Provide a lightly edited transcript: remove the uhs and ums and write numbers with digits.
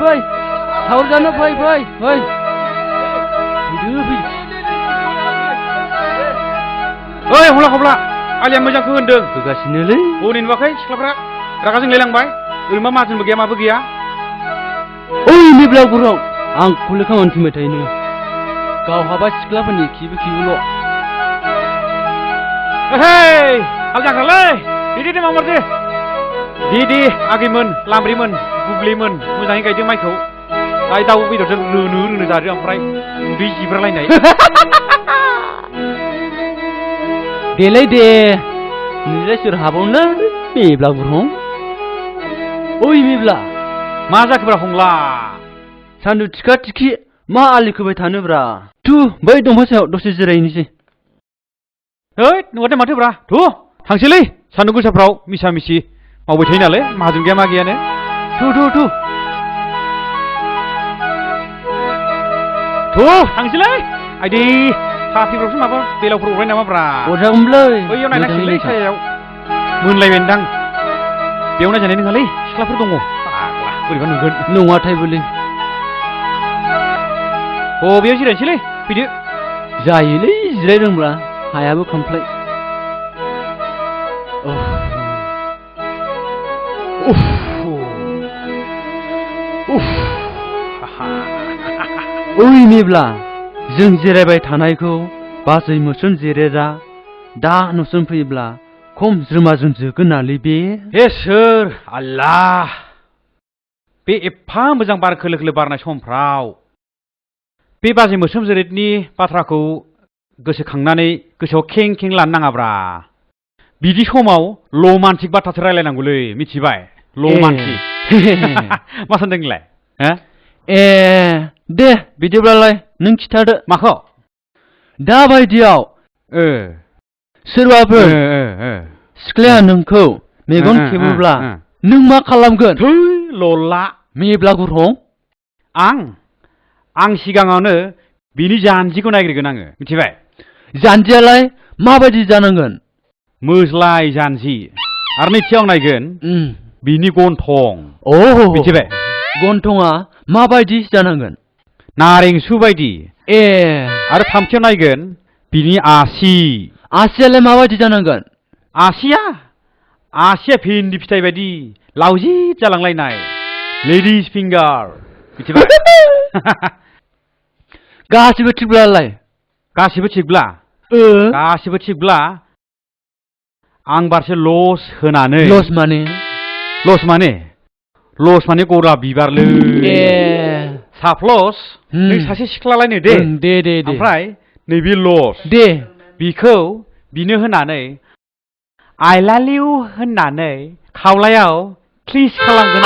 fai sahur जानो fai fai fai fैदो fै ओइ हला हब्ला आलिया मोजां होनदों होगासिनोलै हनै नुवाखै सिख्लाफ्रा रागा जोंलायलांबाय ओरैनो माथोनबो गैया माबो गैया ओइ मेब्ला गुरं आंखौल' खामानि थिनबाय थायो नोङो गावहाबा सिख्लाफोरनि खिबुल' हे हाल जांख्रालै दे मामारदे दे आगैमोन लामब्रिमोन बुब्लिमोन मोजाङै गायदों माइखौ दाय दाउ बेदरजों रोनो जादो ओमफ्राय उदै जिब्रालायनाय देलै दे नोंलाय सोर हाबावनो मेब्ला गुरं ओइ मेब्ला मा जाखोब्रा हंला सान्दुं थिखा थिखि मा आलि खोबाय थानोब्रा थु बै दंफां सायाव दसे जिरायनोसै ओइ नुवाथाय माथोब्रा थु थांसैलै सान्दुं गोसाफ्राव मिसा मिसि मावबाय थायो नालाय माहाजोन गैया मा गैयानो थु थांसैलै आइदि साफिफ्रावसो माबा बेलावफोर अरबाय नामाब्रा अरजागौमोनलै बैयाव नायनांसिगोनलै सायाव मोनलायबायदां बेयाव नायजानाय नङालै सिख्लाफोर दङ बोरैबा नुगोन नङाथाय बोलै बेयाव जिरायनोसैलै फैदो जायोलै जिरायदोंब्ला हायाबो खामफ्लाय ओइ मेब्ला जों जिरायबाय थानायखौ बाजै मोस्रोम जिरेरा दा नुसोम फैयोब्ला खम ज्रोमाजों जोगोन नालै बे हे सोर आल्लाह बे एफा मोजां बार खोलो खोलो बारनाय समफ्राव बे बाजै मोस्रोम जिरेदनि बाथ्राखौ गोसोखांनानै गोसोआव खें खें लानो नाङाब्रा बिदि समाव लमान्टिक बाथ्रासो रायलायनांगौलै मिथिबाय लमान्टिक मा सानदों नोंलाय दे बिदिब्लालाय नों खिथादो माखौ दा बायदियाव सोरबाफोर सिख्लाया नोंखौ मेगन खेबोब्ला नों मा खालामगोन थै लला मेब्ला गुरं आं सिगाङावनो बिनि जानजिखौ नायग्रोगोन आङो मिथिबाय जानजियालाय माबायदि जानांगोन मोज्लाय जानजि आरो नैथियाव नायगोन बिनि गन्थं मिथिबाय गन्थङा माबायदि जानांगोन नारेंसु बायदि आरो थामथियाव नायगोन बिनि आसियालाय माबायदि जानांगोन आसिया भिन्दि फिथाइ बायदि लावजित जालांलायनाय लेडिज फिंगार मिथिबाय गासिबो थिगब्ला आं बारसे लस होनानै लस माने गलाब बिबारलै साप्लस नों सासे सिख्लालायनो दे ओमफ्राय नैबे लस दे बिखौ बिनो होनानै आइ लाभ इउ होननानै खावलायाव क्लिस खालामगोन